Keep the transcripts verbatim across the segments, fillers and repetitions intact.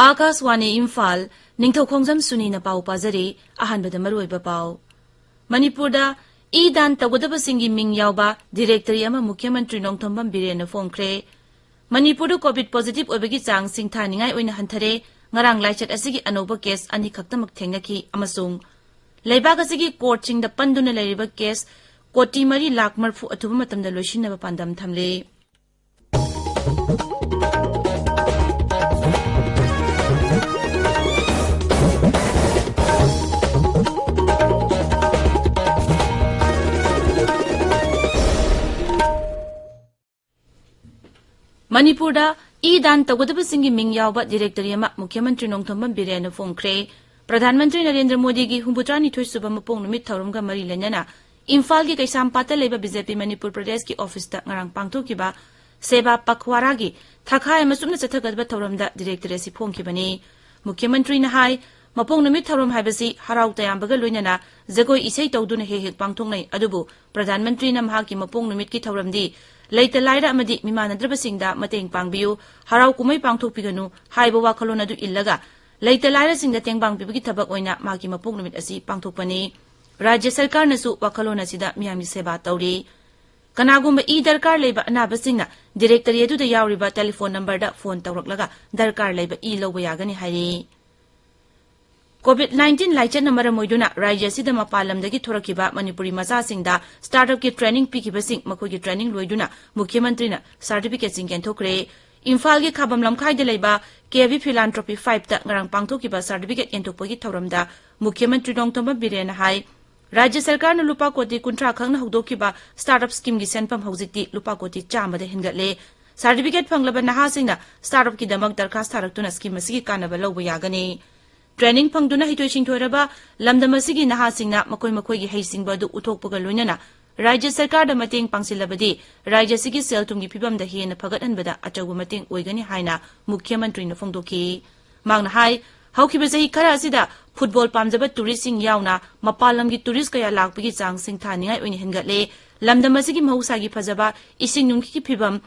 ꯑꯥꯀꯥꯁꯋꯥꯅꯤ ꯏꯝꯐꯥꯜ, ꯅꯤꯡꯊꯧꯈꯣꯡꯖꯝ ꯁꯨꯅꯤꯅ ꯄꯥꯎ ꯄꯥꯖꯔꯤ꯫ ꯑꯍꯥꯟꯕꯗ ꯃꯔꯨꯑꯣꯏꯕ ꯄꯥꯎ꯫ ꯃꯅꯤꯄꯨꯔꯗ ꯏ ꯗꯥꯟ ꯇꯧꯒꯗꯕꯁꯤꯡꯒꯤ ꯃꯤꯡ ꯌꯥꯎꯕ ꯗꯤꯔꯦꯛꯇꯔꯤ ꯑꯃ ꯃꯨꯈ꯭ꯌꯃꯟꯇ꯭ꯔꯤ ꯅꯣꯡꯊꯣꯝꯕꯝ ꯕꯤꯔꯦꯟꯅ ꯐꯣꯡꯈ꯭ꯔꯦ꯫ ꯃꯅꯤꯄꯨꯔꯗ ꯀꯣꯚꯤꯗ ꯄꯣꯖꯤꯇꯤꯚ ꯑꯣꯏꯕꯒꯤ ꯆꯥꯡ ꯁꯤꯡꯊꯥꯅꯤꯡꯉꯥꯏ ꯑꯣꯏꯅ ꯍꯟꯊꯔꯦ꯫ ꯉꯔꯥꯡ ꯂꯥꯏꯆꯠ ꯑꯁꯤꯒꯤ ꯑꯅꯧꯕ ꯀꯦꯁ ꯑꯅꯤꯈꯛꯇꯃꯛ ꯊꯦꯡꯅꯈꯤ ꯑꯃꯁꯨꯡ ꯂꯩꯕꯥꯛ ꯑꯁꯤꯒꯤ ꯀꯣꯔꯠꯁꯤꯡꯗ ꯄꯟꯗꯨꯅ ꯂꯩꯔꯤꯕ ꯀꯦꯁ ꯀꯣꯇꯤ ꯃꯔꯤ ꯂꯥꯈ ꯃꯔꯤꯐꯨ ꯑꯊꯨꯕ ꯃꯇꯝꯗ ꯂꯣꯏꯁꯤꯟꯅꯕ ꯄꯥꯟꯗꯝ ꯊꯝꯂꯦ꯫ ꯃꯅꯤꯄꯨꯔꯗ ꯏ ꯗꯥꯟ ꯇꯧꯒꯗꯕꯁꯤꯡꯒꯤ ꯃꯤꯡ ꯌꯥꯎꯕ ꯗꯤꯔꯦꯛꯇꯔꯤ ꯑꯃ ꯃꯨꯈ꯭ꯌꯃꯟꯇ꯭ꯔꯤ ꯅꯣꯡꯊꯣꯝꯕꯝ ꯕꯤꯔꯦꯟꯅ ꯐꯣꯡꯈ꯭ꯔꯦ꯫ ꯄ꯭ꯔꯙꯥꯟ ꯃꯟꯇ꯭ꯔꯤ ꯅꯔꯦꯟꯗ꯭ꯔ ꯃꯣꯗꯤꯒꯤ ꯍꯨꯝꯐꯨꯇꯔꯥꯅꯤꯊꯣꯏ ꯁꯨꯕ ꯃꯄꯣꯛ ꯅꯨꯃꯤꯠ ꯊꯧꯔꯝꯒ ꯃꯔꯤ ꯂꯩꯅꯅ ꯏꯝꯐꯥꯜꯒꯤ ꯀꯩꯁꯥꯝꯄꯥꯠꯇ ꯂꯩꯕ ꯕꯤ ꯖꯦ ꯄꯤ ꯃꯅꯤꯄꯨꯔ ꯄ꯭ꯔꯗꯦꯁꯀꯤ ꯑꯣꯐꯤꯁꯇ ꯉꯔꯥꯡ ꯄꯥꯡꯊꯣꯛꯈꯤꯕ ꯁꯦꯕꯥ ꯄꯈ꯭ꯋꯥꯔꯥꯒꯤ ꯊꯥꯈꯥꯏ ꯑꯃ ꯆꯨꯞꯅ ꯆꯠꯊꯒꯗꯕ ꯊꯧꯔꯝꯗ ꯗꯤꯔꯦꯛꯇꯔꯤ ꯑꯁꯤ ꯐꯣꯡꯈꯤꯕꯅꯤ꯫ ꯃꯨꯈ꯭ꯌꯃꯟꯇ꯭ꯔꯤꯅ ꯍꯥꯏ, ꯃꯄꯣꯛ ꯅꯨꯃꯤꯠ ꯊꯧꯔꯝ ꯍꯥꯏꯕꯁꯤ ꯍꯔꯥꯎ ꯇꯌꯥꯝꯕꯒ ꯂꯣꯏꯅꯅ ꯖꯒꯣꯏ ꯏꯁꯩ ꯇꯧꯗꯨꯅ ꯍꯦꯛ ꯍꯦꯛ ꯄꯥꯡꯊꯣꯛꯅꯩ, ꯑꯗꯨꯕꯨ ꯄ꯭ꯔꯙꯥꯟ ꯃꯟꯇ꯭ꯔꯤꯅ ꯃꯍꯥꯛꯀꯤ ꯃꯄꯣꯛ ꯅꯨꯃꯤꯠꯀꯤ ꯊꯧꯔꯝꯗꯤ ꯂꯩꯇ ꯂꯥꯏꯔ ꯑꯃꯗꯤ ꯃꯤꯃꯥꯟꯅꯗ꯭ꯔꯕꯁꯤꯡꯗ ꯃꯇꯦꯡ ꯄꯥꯡꯕꯤꯌꯨ, ꯍꯔꯥꯎ ꯀꯨꯝꯍꯩ ꯄꯥꯡꯊꯣꯛꯄꯤꯒꯅꯨ ꯍꯥꯏꯕ ꯋꯥꯈꯜꯂꯣꯟ ꯑꯗꯨ ꯏꯜꯂꯒ ꯂꯩꯇ ꯂꯥꯏꯔꯁꯤꯡꯗ ꯇꯦꯡꯕꯥꯡ ꯄꯤꯕꯒꯤ ꯊꯕꯛ ꯑꯣꯏꯅ ꯃꯍꯥꯛꯀꯤ ꯃꯄꯣꯛ ꯅꯨꯃꯤꯠ ꯑꯁꯤ ꯄꯥꯡꯊꯣꯛꯄꯅꯤ꯫ ꯔꯥꯖ꯭ꯌ ꯁꯔꯀꯥꯔꯅꯁꯨ ꯋꯥꯈꯜꯂꯣꯟ ꯑꯁꯤꯗ ꯃꯤꯌꯥꯝꯒꯤ ꯁꯦꯕꯥ ꯇꯧꯔꯤ꯫ ꯀꯅꯥꯒꯨꯝꯕ ꯏ ꯗꯔꯀꯥꯔ ꯂꯩꯕ ꯑꯅꯥꯕꯁꯤꯡꯅ ꯗꯤꯔꯦꯛꯇꯔꯤ ꯑꯗꯨꯗ ꯌꯥꯎꯔꯤꯕ ꯇꯦꯂꯤꯐꯣꯟ ꯅꯝꯕꯔꯗ ꯐꯣꯟ ꯇꯧꯔꯛꯂꯒ ꯗꯔꯀꯥꯔ ꯂꯩꯕ ꯏ ꯂꯧꯕ ꯌꯥꯒꯅꯤ ꯍꯥꯏꯔꯤ꯫ ꯀꯣꯚꯤꯗ ꯅꯥꯏꯟꯇꯤꯟ ꯂꯥꯏꯆꯠꯅ ꯃꯔꯝ ꯑꯣꯏꯗꯨꯅ ꯔꯥꯖ꯭ꯌ ꯑꯁꯤꯗ ꯃꯄꯥꯟ ꯂꯝꯗꯒꯤ ꯊꯣꯔꯛꯈꯤꯕ ꯃꯅꯤꯄꯨꯔꯤ ꯃꯆꯥꯁꯤꯡꯗ ꯁ꯭ꯇꯥꯔꯠ ꯑꯞꯀꯤ ꯇ꯭ꯔꯦꯅꯤꯡ ꯄꯤꯈꯤꯕꯁꯤꯡ ꯃꯈꯣꯏꯒꯤ ꯇ꯭ꯔꯦꯅꯤꯡ ꯂꯣꯏꯗꯨꯅ ꯃꯨꯈ꯭ꯌꯃꯟꯇ꯭ꯔꯤꯅ ꯁꯥꯔꯇꯤꯐꯤꯀꯦꯠꯁꯤꯡ ꯌꯦꯟꯊꯣꯛꯈ꯭ꯔꯦ꯫ ꯏꯝꯐꯥꯜꯒꯤ ꯈꯥꯕꯝ ꯂꯝꯈꯥꯏꯗ ꯂꯩꯕ ꯀꯦ ꯚꯤ ꯐꯤꯂꯥꯟꯊ꯭ꯔꯣꯄꯤ ꯐꯥꯏꯚꯇ ꯉꯔꯥꯡ ꯄꯥꯡꯊꯣꯛꯈꯤꯕ ꯁꯥꯔꯇꯤꯐꯤꯀꯦꯠ ꯌꯦꯟꯊꯣꯛꯄꯒꯤ ꯊꯧꯔꯝꯗ ꯃꯨꯈ꯭ꯌꯃꯟꯇ꯭ꯔꯤ ꯅꯣꯡꯊꯣꯝꯕꯝ ꯕꯤꯔꯦꯟꯅ ꯍꯥꯏ, ꯔꯥꯖ꯭ꯌ ꯁꯔꯀꯥꯔꯅ ꯂꯨꯄꯥ ꯀꯣꯇꯤ ꯀꯨꯟꯊ꯭ꯔꯥ ꯈꯛꯅ ꯍꯧꯗꯣꯛꯈꯤꯕ ꯁ꯭ꯇꯥꯔꯠ ꯑꯞ ꯁ꯭ꯀꯤꯝꯒꯤ ꯁꯦꯟꯐꯝ ꯍꯧꯖꯤꯛꯇꯤ ꯂꯨꯄꯥ ꯀꯣꯇꯤ ꯆꯥꯝꯃꯗ ꯍꯦꯟꯒꯠꯂꯦ꯫ ꯁꯥꯔꯇꯤꯐꯤꯀꯦꯠ ꯐꯪꯂꯕ ꯅꯍꯥꯁꯤꯡꯅ ꯁ꯭ꯇꯥꯔꯠ ꯑꯞꯀꯤꯗꯃꯛ ꯗꯔꯈꯥꯁ ꯊꯥꯔꯛꯇꯨꯅ ꯁ꯭ꯀꯤꯝ ꯑꯁꯤꯒꯤ ꯀꯥꯟꯅꯕ ꯂꯧꯕ ꯌꯥꯒꯅꯤ꯫ ꯇ꯭ꯔꯦꯅꯤꯡ ꯐꯪꯗꯨꯅ ꯍꯩꯊꯣꯏ ꯁꯤꯡꯊꯣꯏꯔꯕ ꯂꯝꯗꯝ ꯑꯁꯤꯒꯤ ꯅꯍꯥꯁꯤꯡꯅ ꯃꯈꯣꯏ ꯃꯈꯣꯏꯒꯤ ꯍꯩꯁꯤꯡꯕ ꯑꯗꯨ ꯎꯠꯊꯣꯛꯄꯒ ꯂꯣꯏꯅꯅ ꯔꯥꯖ꯭ꯌ ꯁꯔꯀꯥꯔꯗ ꯃꯇꯦꯡ ꯄꯥꯡꯁꯤꯜꯂꯕꯗꯤ ꯔꯥꯖ꯭ꯌ ꯑꯁꯤꯒꯤ ꯁꯦꯜ ꯊꯨꯝꯒꯤ ꯐꯤꯕꯝꯗ ꯍꯦꯟꯅ ꯐꯒꯠꯍꯟꯕꯗ ꯑꯆꯧꯕ ꯃꯇꯦꯡ ꯑꯣꯏꯒꯅꯤ ꯍꯥꯏꯅ ꯃꯨꯈ꯭ꯌꯃꯟꯇ꯭ꯔꯤꯅ ꯐꯣꯡꯗꯣꯛꯈꯤ꯫ ꯃꯍꯥꯛꯅ ꯍꯥꯏ, ꯍꯧꯈꯤꯕ ꯆꯍꯤ ꯈꯔ ꯑꯁꯤꯗ ꯐꯨꯠꯕꯣꯜ ꯄꯥꯝꯖꯕ ꯇꯨꯔꯤꯁꯁꯤꯡ ꯌꯥꯎꯅ ꯃꯄꯥꯟ ꯂꯝꯒꯤ ꯇꯨꯔꯤꯁ ꯀꯌꯥ ꯂꯥꯛꯄꯒꯤ ꯆꯥꯡ ꯁꯤꯡꯊꯥꯅꯤꯡꯉꯥꯏ ꯑꯣꯏꯅ ꯍꯦꯟꯒꯠꯂꯦ꯫ ꯂꯝꯗꯝ ꯑꯁꯤꯒꯤ ꯃꯍꯧꯁꯥꯒꯤ ꯐꯖꯕ, ꯏꯁꯤꯡ ꯅꯨꯡꯒꯤ ꯐꯤꯕꯝ,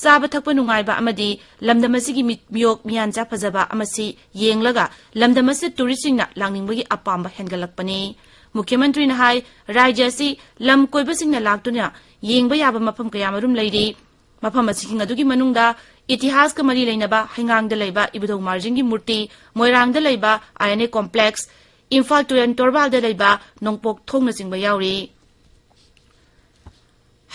ꯆꯥꯕ ꯊꯛꯄ ꯅꯨꯡꯉꯥꯏꯕ ꯑꯃꯗꯤ ꯂꯝꯗꯝ ꯑꯁꯤꯒꯤ ꯃꯤꯠ-, ꯃꯤꯌꯣꯛ ꯃꯤꯌꯥꯟꯆꯥ ꯐꯖꯕ ꯑꯃꯁꯤ ꯌꯦꯡꯂꯒ ꯂꯝꯗꯝ ꯑꯁꯤꯗ ꯇꯨꯔꯤꯁꯁꯤꯡꯅ ꯂꯥꯛꯅꯤꯡꯕꯒꯤ ꯑꯄꯥꯝꯕ ꯍꯦꯟꯒꯠꯂꯛꯄꯅꯤ꯫ ꯃꯨꯈ꯭ꯌ ꯃꯟꯇ꯭ꯔꯤꯅ ꯍꯥꯏ, ꯔꯥꯖ꯭ꯌ ꯑꯁꯤ ꯂꯝ ꯀꯣꯏꯕꯁꯤꯡꯅ ꯂꯥꯛꯇꯨꯅ ꯌꯦꯡꯕ ꯌꯥꯕ ꯃꯐꯝ ꯀꯌꯥꯃꯔꯨꯝ ꯂꯩꯔꯤ꯫ ꯃꯐꯝ ꯑꯁꯤꯁꯤꯡ ꯑꯗꯨꯒꯤ ꯃꯅꯨꯡꯗ ꯏꯇꯤꯍꯥꯁꯀ ꯃꯔꯤ ꯂꯩꯅꯕ ꯍꯩꯉꯥꯡꯗ ꯂꯩꯕ ꯏꯕꯨꯙꯧ ꯃꯥꯔꯖꯤꯡꯒꯤ ꯃꯨꯔꯇꯤ, ꯃꯣꯏꯔꯥꯡꯗ ꯂꯩꯕ ꯑꯥꯏ ꯑꯦꯟ ꯑꯦ ꯀꯣꯝꯄ꯭ꯂꯦꯛꯁ, ꯏꯝꯐꯥꯜ ꯇꯨꯔꯦꯜ ꯇꯣꯔꯕꯥꯜꯗ ꯂꯩꯕ ꯅꯣꯡꯄꯣꯛ ꯊꯣꯡꯅꯆꯤꯡꯕ ꯌꯥꯎꯔꯤ꯫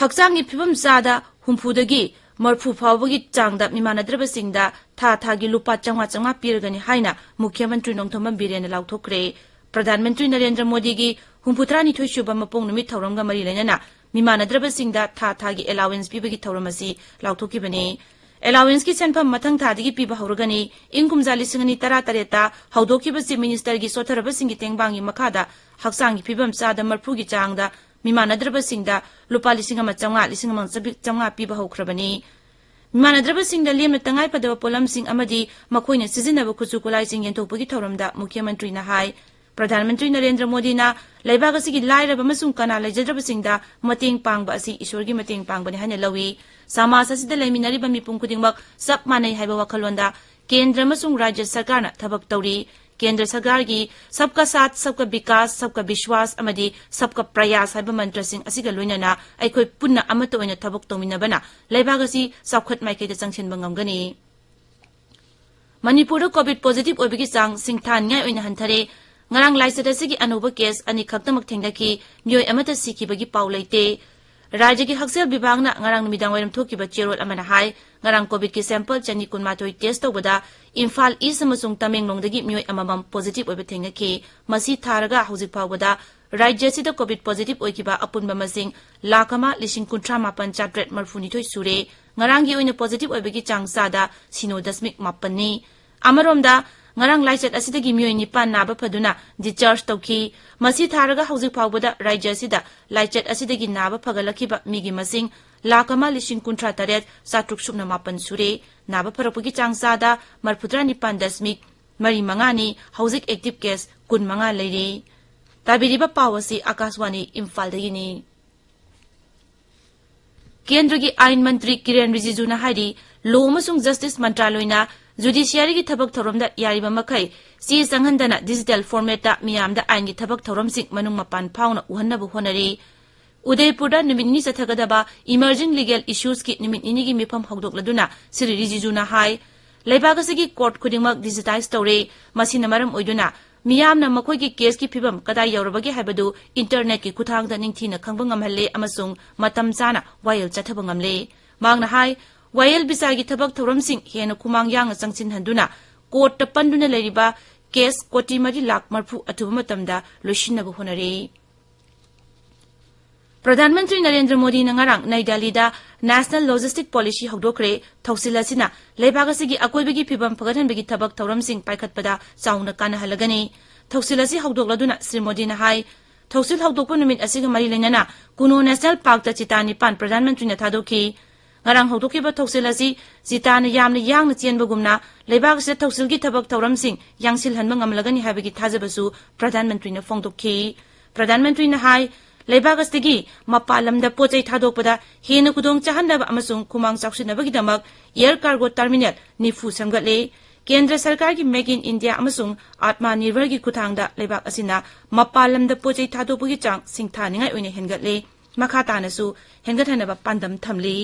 ꯍꯛꯆꯥꯡꯒꯤ ꯐꯤꯕꯝ ꯆꯥꯗ ꯍꯨꯝꯐꯨꯗꯒꯤ ꯃꯔꯐꯨ ꯐꯥꯎꯕꯒꯤ ꯆꯥꯡꯗ ꯃꯤꯃꯥꯟꯅꯗ꯭ꯔꯕꯁꯤꯡꯗ ꯊꯥ ꯊꯥꯒꯤ ꯂꯨꯄꯥ ꯆꯥꯝꯃꯉꯥ ꯆꯥꯝꯃꯉꯥ ꯄꯤꯔꯒꯅꯤ ꯍꯥꯏꯅ ꯃꯨꯈ꯭ꯌ ꯃꯟꯇ꯭ꯔꯤ ꯅꯣꯡꯊꯣꯝꯕꯝ ꯕꯤꯔꯦꯟꯅ ꯂꯥꯎꯊꯣꯛꯈ꯭ꯔꯦ꯫ ꯄ꯭ꯔꯙꯥꯟ ꯃꯟꯇ꯭ꯔꯤ ꯅꯔꯦꯟꯗ꯭ꯔ ꯃꯣꯗꯤꯒꯤ ꯍꯨꯝꯐꯨꯇꯔꯥꯅꯤꯊꯣꯏ ꯁꯨꯕ ꯃꯄꯣꯛ ꯅꯨꯃꯤꯠ ꯊꯧꯔꯝꯒ ꯃꯔꯤ ꯂꯩꯅꯅ ꯃꯤꯃꯥꯟꯅꯗ꯭ꯔꯕꯁꯤꯡꯗ ꯊꯥ ꯊꯥꯒꯤ ꯑꯦꯂꯥꯋꯦꯟꯁ ꯄꯤꯕꯒꯤ ꯊꯧꯔꯝ ꯑꯁꯤ ꯂꯥꯎꯊꯣꯛꯈꯤꯕꯅꯤ꯫ ꯑꯦꯂꯥꯋꯦꯟꯁꯀꯤ ꯁꯦꯟꯐꯝ ꯃꯊꯪ ꯊꯥꯗꯒꯤ ꯄꯤꯕ ꯍꯧꯔꯒꯅꯤ꯫ ꯏꯪ ꯀꯨꯝꯖꯥ ꯂꯤꯁꯤꯡ ꯑꯅꯤ ꯇꯔꯥꯇꯔꯦꯠꯇ ꯍꯧꯗꯣꯛꯈꯤꯕ ꯆꯤꯐ ꯃꯤꯅꯤꯁꯇꯔꯒꯤ ꯁꯣꯠꯊꯔꯕꯁꯤꯡꯒꯤ ꯇꯦꯡꯕꯥꯡꯒꯤ ꯃꯈꯥꯗ ꯍꯛꯆꯥꯡꯒꯤ ꯐꯤꯕꯝ ꯆꯥꯗ ꯃꯔꯐꯨꯒꯤ ꯆꯥꯡꯗ ꯃꯤꯃꯥꯟꯅꯗ꯭ꯔꯕꯁꯤꯡꯗ ꯂꯨꯄꯥ ꯂꯤꯁꯤꯡ ꯑꯃ ꯆꯥꯝꯃꯉꯥ, ꯂꯤꯁꯤꯡ ꯑꯃ ꯆꯥꯝꯃꯉꯥ ꯄꯤꯕ ꯍꯧꯈ꯭ꯔꯕꯅꯤ꯫ ꯃꯤꯃꯥꯟꯅꯗ꯭ꯔꯕꯁꯤꯡꯗ ꯂꯦꯝꯅ ꯇꯉꯥꯏꯐꯗꯕ ꯄꯣꯠꯂꯝꯁꯤꯡ ꯑꯃꯗꯤ ꯃꯈꯣꯏꯅ ꯁꯤꯖꯤꯟꯅꯕ ꯈꯨꯠꯁꯨ ꯈꯨꯠꯂꯥꯏꯁꯤꯡ ꯌꯦꯟꯊꯣꯛꯄꯒꯤ ꯊꯧꯔꯝꯗ ꯃꯨꯈ꯭ꯌ ꯃꯟꯇ꯭ꯔꯤꯅ ꯍꯥꯏ, ꯄ꯭ꯔꯙꯥꯟ ꯃꯟꯇ꯭ꯔꯤ ꯅꯔꯦꯟꯗ꯭ꯔ ꯃꯣꯗꯤꯅ ꯂꯩꯕꯥꯛ ꯑꯁꯤꯒꯤ ꯂꯥꯏꯔꯕ ꯑꯃꯁꯨꯡ ꯀꯅꯥ ꯂꯩꯖꯗ꯭ꯔꯕꯁꯤꯡꯗ ꯃꯇꯦꯡ ꯄꯥꯡꯕ ꯑꯁꯤ ꯏꯁꯣꯔꯒꯤ ꯃꯇꯦꯡ ꯄꯥꯡꯕꯅꯤ ꯍꯥꯏꯅ ꯂꯧꯏ꯫ ꯁꯃꯥꯖ ꯑꯁꯤꯗ ꯂꯩꯃꯤꯟꯅꯔꯤꯕ ꯃꯤꯄꯨꯝ ꯈꯨꯗꯤꯡꯃꯛ ꯆꯞ ꯃꯥꯟꯅꯩ ꯍꯥꯏꯕ ꯋꯥꯈꯜꯂꯣꯟꯗ ꯀꯦꯟꯗ꯭ꯔ ꯑꯃꯁꯨꯡ ꯔꯥꯖ꯭ꯌ ꯁꯔꯀꯥꯔꯅ ꯊꯕꯛ ꯇꯧꯔꯤ꯫ ꯀꯦꯟꯗ꯭ꯔ ꯁꯔꯀꯥꯔꯒꯤ ꯁꯕꯀꯥ ꯁꯥꯊ, ꯁꯕꯀꯥ ꯕꯤꯀꯥꯁ, ꯁꯕꯀꯥ ꯕꯤꯁ꯭ꯋꯥꯁ ꯑꯃꯗꯤ ꯁꯕꯀꯥ ꯄ꯭ꯔꯌꯥꯁ ꯍꯥꯏꯕ ꯃꯟꯇ꯭ꯔꯁꯤꯡ ꯑꯁꯤꯒ ꯂꯣꯏꯅꯅ ꯑꯩꯈꯣꯏ ꯄꯨꯟꯅ ꯑꯃꯠꯇ ꯑꯣꯏꯅ ꯊꯕꯛ ꯇꯧꯃꯤꯟꯅꯕꯅ ꯂꯩꯕꯥꯛ ꯑꯁꯤ ꯆꯥꯎꯈꯠ ꯃꯥꯏꯀꯩꯗ ꯆꯪꯁꯤꯟꯕ ꯉꯝꯒꯅꯤ꯫ ꯃꯅꯤꯄꯨꯔꯗ ꯀꯣꯚꯤꯗ ꯄꯣꯖꯤꯇꯤꯚ ꯑꯣꯏꯕꯒꯤ ꯆꯥꯡ ꯁꯤꯡꯊꯥꯅꯤꯡꯉꯥꯏ ꯑꯣꯏꯅ ꯍꯟꯊꯔꯦ꯫ ꯉꯔꯥꯡ ꯂꯥꯏꯆꯠ ꯑꯁꯤꯒꯤ ꯑꯅꯧꯕ ꯀꯦꯁ ꯑꯅꯤꯈꯛꯇꯃꯛ ꯊꯦꯡꯅꯈꯤ, ꯃꯤꯑꯣꯏ ꯑꯃꯠꯇ ꯁꯤꯈꯤꯕꯒꯤ ꯄꯥꯎ ꯂꯩꯇꯦ꯫ ꯔꯥꯖ꯭ꯌꯒꯤ ꯍꯛꯁꯦꯜ ꯕꯤꯚꯥꯒꯅ ꯉꯔꯥꯡ ꯅꯨꯃꯤꯗꯥꯡꯋꯥꯏꯔꯝ ꯊꯣꯛꯈꯤꯕ ꯆꯦꯔꯣꯜ ꯑꯃꯅ ꯍꯥꯏ, ꯉꯔꯥꯡ ꯀꯣꯚꯤꯗꯀꯤ ꯁꯦꯝꯄꯜ ꯆꯅꯤ ꯀꯨꯟꯃꯥꯊꯣꯏ ꯇꯦꯁ ꯇꯧꯕꯗ ꯏꯝꯐꯥꯜ ꯏꯁ ꯑꯃꯁꯨꯡ ꯇꯃꯦꯡꯂꯣꯡꯗꯒꯤ ꯃꯤꯑꯣꯏ ꯑꯃꯃꯝ ꯄꯣꯖꯤꯇꯤꯚ ꯑꯣꯏꯕ ꯊꯦꯡꯅꯈꯤ꯫ ꯃꯁꯤ ꯊꯥꯔꯒ ꯍꯧꯖꯤꯛ ꯐꯥꯎꯕꯗ ꯔꯥꯖ꯭ꯌ ꯑꯁꯤꯗ ꯀꯣꯚꯤꯗ ꯄꯣꯖꯤꯇꯤꯚ ꯑꯣꯏꯈꯤꯕ ꯑꯄꯨꯟꯕ ꯃꯁꯤꯡ ꯂꯥꯈ ꯑꯃ ꯂꯤꯁꯤꯡ ꯀꯨꯟꯊ꯭ꯔꯥ ꯃꯥꯄꯟ ꯆꯥꯇ꯭ꯔꯦꯠ ꯃꯔꯐꯨꯅꯤꯊꯣꯏ ꯁꯨꯔꯦ꯫ ꯉꯔꯥꯡꯒꯤ ꯑꯣꯏꯅ ꯄꯣꯖꯤꯇꯤꯚ ꯑꯣꯏꯕꯒꯤ ꯆꯥꯡ ꯆꯥꯗ ꯁꯤꯅꯣ ꯗꯁꯃꯤꯛ ꯃꯥꯄꯟꯅꯤ꯫ ꯑꯃꯔꯣꯝꯗ, ꯉꯔꯥꯡ ꯂꯥꯏꯆꯠ ꯑꯁꯤꯗꯒꯤ ꯃꯤꯑꯣꯏ ꯅꯤꯄꯥꯟ ꯅꯥꯕ ꯐꯗꯨꯅ ꯗꯤꯁꯆꯥꯔꯖ ꯇꯧꯈꯤ꯫ ꯃꯁꯤ ꯊꯥꯔꯒ ꯍꯧꯖꯤꯛ ꯐꯥꯎꯕꯗ ꯔꯥꯖ꯭ꯌ ꯑꯁꯤꯗ ꯂꯥꯏꯆꯠ ꯑꯁꯤꯗꯒꯤ ꯅꯥꯕ ꯐꯒꯠꯂꯛꯈꯤꯕ ꯃꯤꯒꯤ ꯃꯁꯤꯡ ꯂꯥꯈ ꯑꯃ ꯂꯤꯁꯤꯡ ꯀꯨꯟꯊ꯭ꯔꯥ ꯇꯔꯦꯠ ꯆꯥꯇ꯭ꯔꯨꯛ ꯁꯨꯞꯅ ꯃꯥꯄꯟ ꯁꯨꯔꯦ꯫ ꯅꯥꯕ ꯐꯔꯛꯄꯒꯤ ꯆꯥꯡ ꯆꯥꯗ ꯃꯔꯐꯨꯇꯔꯥ ꯅꯤꯄꯥꯟ ꯗꯁꯃꯤꯛ ꯃꯔꯤ ꯃꯉꯥꯅꯤ꯫ ꯍꯧꯖꯤꯛ ꯑꯦꯛꯇꯤꯚ ꯀꯦꯁ ꯀꯨꯟ ꯃꯉꯥ ꯂꯩꯔꯤ꯫ ꯇꯥꯕꯤꯔꯤꯕ ꯄꯥꯎ ꯑꯁꯤ ꯑꯀꯥꯁꯋꯥꯅꯤ ꯏꯝꯐꯥꯜꯗꯒꯤꯅꯤ꯫ ꯀꯦꯟꯗ꯭ꯔꯒꯤ ꯑꯥꯏꯟ ꯃꯟꯇ꯭ꯔꯤ ꯀꯤꯔꯦꯟ ꯔꯤꯖꯤꯖꯨꯅ ꯍꯥꯏꯔꯤ, ꯂꯣ ꯑꯃꯁꯨꯡ ꯖꯁꯇꯤꯁ ꯃꯟꯇ꯭ꯔꯥꯂꯣꯏꯅ ꯖꯨꯗꯤꯁꯤꯌꯥꯔꯤꯒꯤ ꯊꯕꯛ ꯊꯧꯔꯝꯗ ꯌꯥꯔꯤꯕ ꯃꯈꯩ ꯆꯦ ꯆꯪꯍꯟꯗꯅ ꯗꯤꯖꯤꯇꯦꯜ ꯐꯣꯔꯃꯦꯠꯇ ꯃꯤꯌꯥꯝꯗ ꯑꯥꯏꯟꯒꯤ ꯊꯕꯛ ꯊꯧꯔꯝꯁꯤꯡ ꯃꯅꯨꯡ ꯃꯄꯥꯟ ꯐꯥꯎꯅ ꯎꯍꯟꯅꯕ ꯍꯣꯠꯅꯔꯤ꯫ ꯎꯗꯩꯄꯨꯔꯗ ꯅꯨꯃꯤꯠ ꯅꯤꯅꯤ ꯆꯠꯊꯒꯗꯕ Emerging Legal Issuesꯀꯤ ꯅꯨꯃꯤꯠ ꯅꯤꯅꯤꯒꯤ ꯃꯤꯐꯝ ꯍꯧꯗꯣꯛꯂꯗꯨꯅ ꯁ꯭ꯔꯤ ꯔꯤꯖꯤꯖꯨꯅ ꯍꯥꯏ, ꯂꯩꯕꯥꯛ ꯑꯁꯤꯒꯤ ꯀꯣꯔꯠ ꯈꯨꯗꯤꯡꯃꯛ ꯗꯤꯖꯤꯇꯥꯏꯖ ꯇꯧꯔꯦ꯫ ꯃꯁꯤꯅ ꯃꯔꯝ ꯑꯣꯏꯗꯨꯅ ꯃꯤꯌꯥꯝꯅ ꯃꯈꯣꯏꯒꯤ ꯀꯦꯁꯀꯤ ꯐꯤꯕꯝ ꯀꯗꯥꯏ ꯌꯧꯔꯕꯒꯦ ꯍꯥꯏꯕꯗꯨ ꯏꯟꯇꯔꯅꯦꯠꯀꯤ ꯈꯨꯠꯊꯥꯡꯗ ꯅꯤꯡꯊꯤꯅ ꯈꯪꯕ ꯉꯝꯍꯜꯂꯦ ꯑꯃꯁꯨꯡ ꯃꯇꯝ ꯆꯥꯅ ꯋꯥꯌꯦꯜ ꯆꯠꯊꯕ ꯉꯝꯂꯦ꯫ ꯃꯍꯥꯛꯅ ꯍꯥꯏ, ꯋꯥꯌꯦꯜ ꯕꯤꯆꯥꯔꯒꯤ ꯊꯕꯛ ꯊꯧꯔꯝꯁꯤꯡ ꯍꯦꯟꯅ ꯈꯨꯃꯥꯡ ꯌꯥꯡꯅ ꯆꯪꯁꯤꯟꯍꯟꯗꯨꯅ ꯀꯣꯔꯠꯇ ꯄꯟꯗꯨꯅ ꯂꯩꯔꯤꯕ ꯀꯦꯁ ꯀꯣꯇꯤ ꯃꯔꯤ ꯂꯥꯈ ꯃꯔꯐꯨ ꯑꯊꯨꯕ ꯃꯇꯝꯗ ꯂꯣꯏꯁꯤꯟꯅꯕ ꯍꯣꯠꯅꯔꯦ꯫ ꯄ꯭ꯔꯙꯥꯟ ꯃꯟꯇ꯭ꯔꯤ ꯅꯔꯦꯟꯗ꯭ꯔ ꯃꯣꯗꯤꯅ ꯉꯔꯥꯡ ꯅꯩ ꯗꯦꯜꯂꯤꯗ National Logistic Policy ꯍꯧꯗꯣꯛꯈ꯭ꯔꯦ꯫ ꯊꯧꯁꯤꯜ ꯑꯁꯤꯅ ꯂꯩꯕꯥꯛ ꯑꯁꯤꯒꯤ ꯑꯀꯣꯏꯕꯒꯤ ꯐꯤꯕꯝ ꯐꯒꯠꯍꯟꯕꯒꯤ ꯊꯕꯛ ꯊꯧꯔꯝꯁꯤꯡ ꯄꯥꯏꯈꯠꯄꯗ ꯆꯥꯎꯅ ꯀꯥꯟꯅꯍꯜꯂꯒꯅꯤ꯫ ꯊꯧꯁꯤꯜ ꯑꯁꯤ ꯍꯧꯗꯣꯛꯂꯗꯨꯅ ꯁ꯭ꯔꯤ ꯃꯣꯗꯤꯅ ꯍꯥꯏ, ꯊꯧꯁꯤꯜ ꯍꯧꯗꯣꯛꯄ ꯅꯨꯃꯤꯠ ꯑꯁꯤꯒ ꯃꯔꯤ ꯂꯩꯅꯅ ꯀꯨꯅꯣ ꯅꯦꯁꯅꯦꯜ ꯄꯥꯔꯛꯇ ꯆꯤꯇꯥ ꯅꯤꯄꯥꯟ ꯄ꯭ꯔꯙꯥꯟ ꯃꯟꯇ꯭ꯔꯤꯅ ꯊꯥꯗꯣꯛꯈꯤ꯫ ꯉꯔꯥꯡ ꯍꯧꯗꯣꯛꯈꯤꯕ ꯊꯧꯁꯤꯜ ꯑꯁꯤ ꯆꯤꯇꯥꯅ ꯌꯥꯝꯅ ꯌꯥꯡꯅ ꯆꯦꯟꯕꯒꯨꯝꯅ ꯂꯩꯕꯥꯛ ꯑꯁꯤꯗ ꯊꯧꯁꯤꯜꯒꯤ ꯊꯕꯛ ꯊꯧꯔꯝꯁꯤꯡ ꯌꯥꯡꯁꯤꯜꯍꯟꯕ ꯉꯝꯂꯒꯅꯤ ꯍꯥꯏꯕꯒꯤ ꯊꯥꯖꯕꯁꯨ ꯄ꯭ꯔꯙꯥꯟ ꯃꯟꯇ꯭ꯔꯤꯅ ꯐꯣꯡꯗꯣꯛꯈꯤ꯫ ꯄ꯭ꯔꯙꯥꯟ ꯃꯟꯇ꯭ꯔꯤꯅ ꯍꯥꯏ, ꯂꯩꯕꯥꯛ ꯑꯁꯤꯗꯒꯤ ꯃꯄꯥꯟ ꯂꯝꯗ ꯄꯣꯠ ꯆꯩ ꯊꯥꯗꯣꯛꯄꯗ ꯍꯦꯟꯅ ꯈꯨꯗꯣꯡ ꯆꯥꯍꯟꯅꯕ ꯑꯃꯁꯨꯡ ꯈꯨꯃꯥꯡ ꯆꯥꯎꯁꯤꯟꯅꯕꯒꯤꯗꯃꯛ ꯑꯦꯌꯔ ꯀꯥꯔꯒꯣ ꯇꯔꯃꯤꯅꯦꯜ ꯅꯤꯐꯨ ꯁꯦꯝꯒꯠꯂꯦ꯫ ꯀꯦꯟꯗ꯭ꯔ ꯁꯔꯀꯥꯔꯒꯤ Make in India ꯑꯃꯁꯨꯡ ꯑꯥꯠꯃ ꯅꯤꯔꯚꯔꯒꯤ ꯈꯨꯠꯊꯥꯡꯗ ꯂꯩꯕꯥꯛ ꯑꯁꯤꯅ ꯃꯄꯥꯟ ꯂꯝꯗ ꯄꯣꯠ ꯆꯩ ꯊꯥꯗꯣꯛꯄꯒꯤ ꯆꯥꯡ ꯁꯤꯡꯊꯥꯅꯤꯡꯉꯥꯏ ꯑꯣꯏꯅ ꯍꯦꯟꯒꯠꯂꯦ꯫ ꯃꯈꯥ ꯇꯥꯅꯁꯨ ꯍꯦꯟꯒꯠꯍꯟꯅꯕ ꯄꯥꯟꯗꯝ ꯊꯝꯂꯤ꯫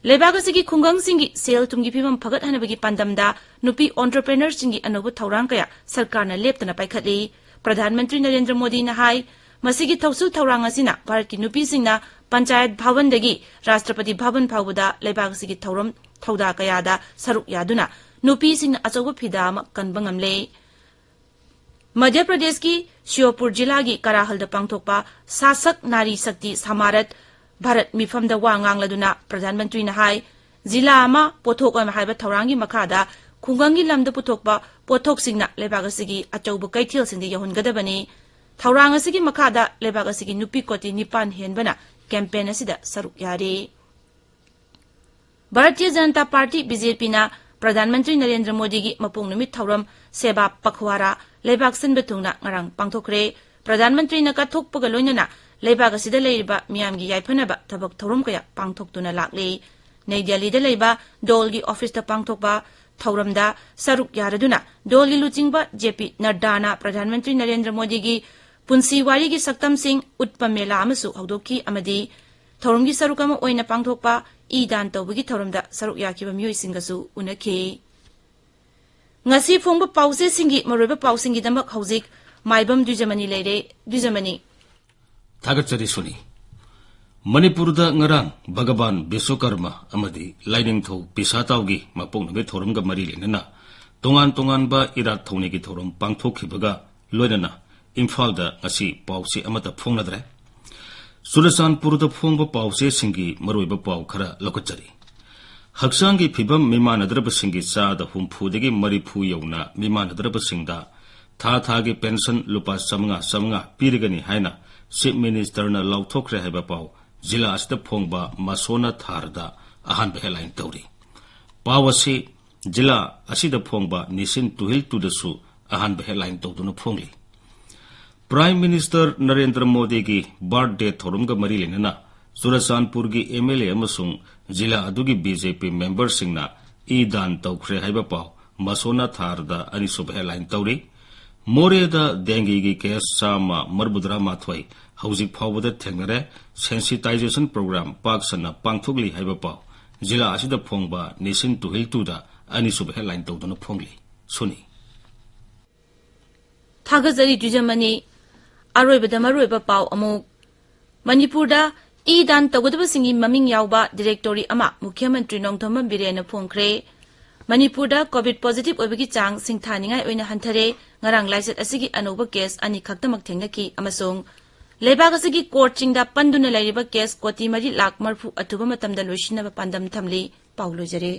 ꯂꯩꯕꯥꯛ ꯑꯁꯤꯒꯤ ꯈꯨꯡꯒꯪꯁꯤꯡꯒꯤ ꯁꯦꯜ ꯊꯨꯝꯒꯤ ꯐꯤꯕꯝ ꯐꯒꯠꯍꯟꯅꯕꯒꯤ ꯄꯥꯟꯗꯝꯗ ꯅꯨꯄꯤ entrepreneurꯁꯤꯡꯒꯤ ꯑꯅꯧꯕ ꯊꯧꯔꯥꯡ ꯀꯌꯥ ꯁꯔꯀꯥꯔꯅ ꯂꯦꯞꯇꯅ ꯄꯥꯏꯈꯠꯂꯤ꯫ ꯄ꯭ꯔꯙꯥꯟ ꯃꯟꯇ꯭ꯔꯤ ꯅꯔꯦꯟꯗ꯭ꯔ ꯃꯣꯗꯤꯅ ꯍꯥꯏ, ꯃꯁꯤꯒꯤ ꯊꯧꯁꯤꯜ ꯊꯧꯔꯥꯡ ꯑꯁꯤꯅ ꯚꯥꯔꯠꯀꯤ ꯅꯨꯄꯤꯁꯤꯡꯅ ꯄꯟꯆꯥꯌꯠ ꯚꯕꯟꯗꯒꯤ ꯔꯥꯁꯇ꯭ꯔꯄꯇꯤ ꯚꯕꯟ ꯐꯥꯎꯕꯗ ꯂꯩꯕꯥꯛ ꯑꯁꯤꯒꯤ ꯊꯧꯔꯝ ꯊꯧꯗꯥ ꯀꯌꯥꯗ ꯁꯔꯨꯛ ꯌꯥꯗꯨꯅ ꯅꯨꯄꯤꯁꯤꯡꯅ ꯑꯆꯧꯕ ꯐꯤꯗꯥ ꯑꯃ ꯀꯟꯕ ꯉꯝꯂꯦ꯫ ꯃꯙ꯭ꯌ ꯄ꯭ꯔꯗꯦꯁꯀꯤ ꯁꯤꯌꯣꯄꯨꯔ ꯖꯤꯂꯥꯒꯤ ꯀꯔꯥꯍꯜꯗ ꯄꯥꯡꯊꯣꯛꯄ ꯁꯥꯁꯛ ꯅꯥꯔꯤ ꯁꯛꯇꯤ ꯁꯃꯥꯔꯠ ꯚꯥꯔꯠ ꯃꯤꯐꯝꯗ ꯋꯥ ꯉꯥꯡꯂꯗꯨꯅ ꯄ꯭ꯔꯙꯥꯟ ꯃꯟꯇ꯭ꯔꯤꯅ ꯍꯥꯏ, ꯖꯤꯂꯥ ꯑꯃ ꯄꯣꯠꯊꯣꯛ ꯑꯃ ꯍꯥꯏꯕ ꯊꯧꯔꯥꯡꯒꯤ ꯃꯈꯥꯗ ꯈꯨꯡꯒꯪꯒꯤ ꯂꯝꯗ ꯄꯨꯊꯣꯛꯄ ꯄꯣꯠꯊꯣꯛꯁꯤꯡꯅ ꯂꯩꯕꯥꯛ ꯑꯁꯤꯒꯤ ꯑꯆꯧꯕ ꯀꯩꯊꯦꯜꯁꯤꯡꯗ ꯌꯧꯍꯟꯒꯗꯕꯅꯤ꯫ ꯊꯧꯔꯥꯡ ꯑꯁꯤꯒꯤ ꯃꯈꯥꯗ ꯂꯩꯕꯥꯛ ꯑꯁꯤꯒꯤ ꯅꯨꯄꯤ ꯀꯣꯇꯤ ꯅꯤꯄꯥꯟ ꯍꯦꯟꯕꯅ ꯀꯦꯝꯄꯦꯟ ꯑꯁꯤꯗ ꯁꯔꯨꯛ ꯌꯥꯔꯤ꯫ ꯚꯥꯔꯇꯤꯌ ꯖꯅꯇꯥ ꯄꯥꯔꯇꯤ, BJPꯅ ꯄ꯭ꯔꯙꯥꯟ ꯃꯟꯇ꯭ꯔꯤ ꯅꯔꯦꯟꯗ꯭ꯔ ꯃꯣꯗꯤꯒꯤ ꯃꯄꯣꯛ ꯅꯨꯃꯤꯠ ꯊꯧꯔꯝ ꯁꯦꯕꯥ ꯄꯈꯋꯥꯔꯥ ꯂꯩꯕꯥꯛ ꯁꯤꯟꯕ ꯊꯨꯡꯅ ꯉꯔꯥꯡ ꯄꯥꯡꯊꯣꯛꯈ꯭ꯔꯦ꯫ ꯄ꯭ꯔꯙꯥꯟ ꯃꯟꯇ꯭ꯔꯤꯅ ꯀꯠꯊꯣꯛꯄꯒ ꯂꯣꯏꯅꯅ ꯂꯩꯕꯥꯛ ꯑꯁꯤꯗ ꯂꯩꯔꯤꯕ ꯃꯤꯌꯥꯝꯒꯤ ꯌꯥꯏꯐꯅꯕ ꯊꯕꯛ ꯊꯧꯔꯝ ꯀꯌꯥ ꯄꯥꯡꯊꯣꯛꯇꯨꯅ ꯂꯥꯛꯂꯤ꯫ ꯅꯩ ꯗꯦꯜꯂꯤꯗ ꯂꯩꯕ ꯗꯣꯜꯒꯤ ꯑꯣꯐꯤꯁꯇ ꯄꯥꯡꯊꯣꯛꯄ ꯊꯧꯔꯝꯗ ꯁꯔꯨꯛ ꯌꯥꯔꯗꯨꯅ ꯗꯣꯜꯒꯤ ꯂꯨꯆꯤꯡꯕ ꯖꯦ ꯄꯤ ꯅꯗ꯭ꯗꯥꯅ ꯄ꯭ꯔꯙꯥꯟ ꯃꯟꯇ꯭ꯔꯤ ꯅꯔꯦꯟꯗ꯭ꯔ ꯃꯣꯗꯤꯒꯤ ꯄꯨꯟꯁꯤ ꯋꯥꯔꯤꯒꯤ ꯁꯛꯇꯝꯁꯤꯡ ꯎꯠꯄ ꯃꯦꯂꯥ ꯑꯃꯁꯨ ꯍꯧꯗꯣꯛꯈꯤ ꯑꯃꯗꯤ ꯊꯧꯔꯝꯒꯤ ꯁꯔꯨꯛ ꯑꯃ ꯑꯣꯏꯅ ꯄꯥꯡꯊꯣꯛꯄ ꯏ ꯗꯥꯟ ꯇꯧꯕꯒꯤ ꯊꯧꯔꯝꯗ ꯁꯔꯨꯛ ꯌꯥꯈꯤꯕ ꯃꯤꯑꯣꯏꯁꯤꯡꯒꯁꯨ ꯎꯅꯈꯤ꯫ ꯉꯁꯤ ꯐꯣꯡꯕ ꯄꯥꯎꯆꯦꯁꯤꯡꯒꯤ ꯃꯔꯨꯑꯣꯏꯕ ꯄꯥꯎꯁꯤꯡꯒꯤꯗꯃꯛ ꯍꯧꯖꯤꯛ ꯃꯥꯏꯕꯝ ꯗ꯭ꯋꯤꯖꯃꯅꯤ ꯂꯩꯔꯦ꯫ ꯗ꯭ꯋꯤꯖꯃꯅꯤ꯫ ꯊꯥꯒꯠꯆꯔꯤ ꯁꯨꯅꯤ꯫ ꯃꯅꯤꯄꯨꯔꯗ ꯉꯔꯥꯡ ꯚꯒꯕꯥꯟ ꯕꯤꯁ꯭ꯋꯀꯔꯃ ꯑꯃꯗꯤ ꯂꯥꯏꯅꯤꯡꯊꯧ ꯄꯤꯁꯥꯇꯥꯎꯒꯤ ꯃꯄꯣꯛ ꯅꯨꯃꯤꯠ ꯊꯧꯔꯝꯒ ꯃꯔꯤ ꯂꯩꯅꯅ ꯇꯣꯉꯥꯟ ꯇꯣꯉꯥꯟꯕ ꯏꯔꯥꯠ ꯊꯧꯅꯤꯒꯤ ꯊꯧꯔꯝ ꯄꯥꯡꯊꯣꯛꯈꯤꯕꯒ ꯂꯣꯏꯅꯅ ꯏꯝꯐꯥꯜꯗ ꯉꯁꯤ ꯄꯥꯎꯆꯦ ꯑꯃꯠꯇ ꯐꯣꯡꯅꯗ꯭ꯔꯦ꯫ ꯆꯨꯔꯆꯥꯟꯄꯨꯔꯗ ꯐꯣꯡꯕ ꯄꯥꯎꯆꯦꯁꯤꯡꯒꯤ ꯃꯔꯨꯑꯣꯏꯕ ꯄꯥꯎ ꯈꯔ ꯂꯧꯈꯠꯆꯔꯤ꯫ ꯍꯛꯆꯥꯡꯒꯤ ꯐꯤꯕꯝ ꯃꯤꯃꯥꯟꯅꯗ꯭ꯔꯕꯁꯤꯡꯒꯤ ꯆꯥꯗ ꯍꯨꯝꯐꯨꯗꯒꯤ ꯃꯔꯤꯐꯨ ꯌꯧꯅ ꯃꯤꯃꯥꯟꯅꯗ꯭ꯔꯕꯁꯤꯡꯗ ꯊꯥ ꯊꯥꯒꯤ ꯄꯦꯟꯁꯟ ꯂꯨꯄꯥ ꯆꯥꯃꯉꯥ ꯆꯥꯃꯉꯥ ꯄꯤꯔꯒꯅꯤ ꯍꯥꯏꯅ ꯆꯤꯐ ꯃꯤꯅꯤꯁꯇꯔꯅ ꯂꯥꯎꯊꯣꯛꯈ꯭ꯔꯦ ꯍꯥꯏꯕ ꯄꯥꯎ ꯖꯤꯂꯥ ꯑꯁꯤꯗ ꯐꯣꯡꯕ ꯃꯁꯣꯅ ꯊꯥꯔꯗ ꯑꯍꯥꯟꯕ ꯍꯦꯗꯂꯥꯏꯟ ꯇꯧꯔꯤ꯫ ꯄꯥꯎ ꯑꯁꯤ ꯖꯤꯂꯥ ꯑꯁꯤꯗ ꯐꯣꯡꯕ ꯅꯤꯁꯤꯟ ꯇꯨꯍꯤꯜ ꯇꯨꯗꯁꯨ ꯑꯍꯥꯟꯕ ꯍꯦꯗꯂꯥꯏꯟ ꯇꯧꯗꯨꯅ ꯐꯣꯡꯂꯤ꯫ ꯄ꯭ꯔꯥꯏꯝ ꯃꯤꯅꯤꯁꯇꯔ ꯅꯔꯦꯟꯗ꯭ꯔ ꯃꯣꯗꯤꯒꯤ ꯕꯥꯔꯊꯗꯦ ꯊꯧꯔꯝꯒ ꯃꯔꯤ ꯂꯩꯅꯅ ꯆꯨꯔꯆꯥꯟꯄꯨꯔꯒꯤ ꯑꯦꯝ ꯑꯦꯜ ꯑꯦ ꯑꯃꯁꯨꯡ ꯖꯤꯂꯥ ꯑꯗꯨꯒꯤ ꯕꯤ ꯖꯦ ꯄꯤ ꯃꯦꯝꯕꯔꯁꯤꯡꯅ ꯏ ꯗꯥꯟ ꯇꯧꯈ꯭ꯔꯦ ꯍꯥꯏꯕ ꯄꯥꯎ ꯃꯁꯣꯅ ꯊꯥꯔꯗ ꯑꯅꯤꯁꯨꯕ ꯍꯦꯗꯂꯥꯏꯟ ꯇꯧꯔꯤ꯫ ꯃꯣꯔꯦꯗ ꯗꯦꯡꯒꯤꯒꯤ ꯀꯦꯁ ꯆꯥꯝꯃ ꯃꯔꯤꯐꯨꯇꯔꯥꯃꯥꯊꯣꯏ ꯍꯧꯖꯤꯛ ꯐꯥꯎꯕꯗ ꯊꯦꯡꯅꯔꯦ꯫ ꯁꯦꯟꯁꯤꯇꯥꯏꯖꯦꯁꯟ ꯄ꯭ꯔꯣꯒ꯭ꯔꯥꯝ ꯄꯥꯛ ꯁꯟꯅ ꯄꯥꯡꯊꯣꯛꯂꯤ ꯍꯥꯏꯕ ꯄꯥꯎ ꯖꯤꯂꯥ ꯑꯁꯤꯗ ꯐꯣꯡꯕ ꯅꯦꯁꯟ ꯇꯨꯍꯤꯜ ꯇꯨꯗ ꯑꯅꯤꯁꯨꯕ ꯍꯦꯗꯂꯥꯏꯟ ꯇꯧꯗꯨꯅ ꯐꯣꯡꯂꯤ꯫ ꯁꯨꯅꯤ꯫ ꯊꯥꯒꯠꯆꯔꯤ ꯗ꯭ꯋꯤꯖꯃꯅꯤ꯫ ꯑꯔꯣꯏꯕꯗ ꯃꯔꯨꯑꯣꯏꯕ ꯄꯥꯎ ꯑꯃꯨꯛ꯫ ꯃꯅꯤꯄꯨꯔꯗ ꯏ ꯗꯥꯟ ꯇꯧꯒꯗꯕꯁꯤꯡꯒꯤ ꯃꯃꯤꯡ ꯌꯥꯎꯕ ꯗꯤꯔꯦꯛꯇꯣꯔꯤ ꯑꯃ ꯃꯨꯈ꯭ꯌ ꯃꯟꯇ꯭ꯔꯤ ꯅꯣꯡꯊꯣꯝꯕꯝ ꯕꯤꯔꯦꯟꯅ ꯐꯣꯡꯈ꯭ꯔꯦ꯫ ꯃꯅꯤꯄꯨꯔꯗ ꯀꯣꯚꯤꯗ ꯄꯣꯖꯤꯇꯤꯚ ꯑꯣꯏꯕꯒꯤ ꯆꯥꯡ ꯁꯤꯡꯊꯥꯅꯤꯡꯉꯥꯏ ꯑꯣꯏꯅ ꯍꯟꯊꯔꯦ꯫ ꯉꯔꯥꯡ ꯂꯥꯏꯆꯠ ꯑꯁꯤꯒꯤ ꯑꯅꯧꯕ ꯀꯦꯁ ꯑꯅꯤ ꯈꯛꯇꯃꯛ ꯊꯦꯡꯅꯈꯤ ꯑꯃꯁꯨꯡ ꯂꯩꯕꯥꯛ ꯑꯁꯤꯒꯤ ꯀꯣꯔꯠꯁꯤꯡꯗ ꯄꯟꯗꯨꯅ ꯂꯩꯔꯤꯕ ꯀꯦꯁ ꯀꯣꯇꯤ ꯃꯔꯤ ꯂꯥꯈ ꯃꯔꯤꯐꯨ ꯑꯊꯨꯕ ꯃꯇꯝꯗ ꯂꯣꯏꯁꯤꯟꯅꯕ ꯄꯥꯟꯗꯝ ꯊꯝꯂꯤ꯫ ꯄꯥꯎ ꯂꯣꯏꯖꯔꯦ꯫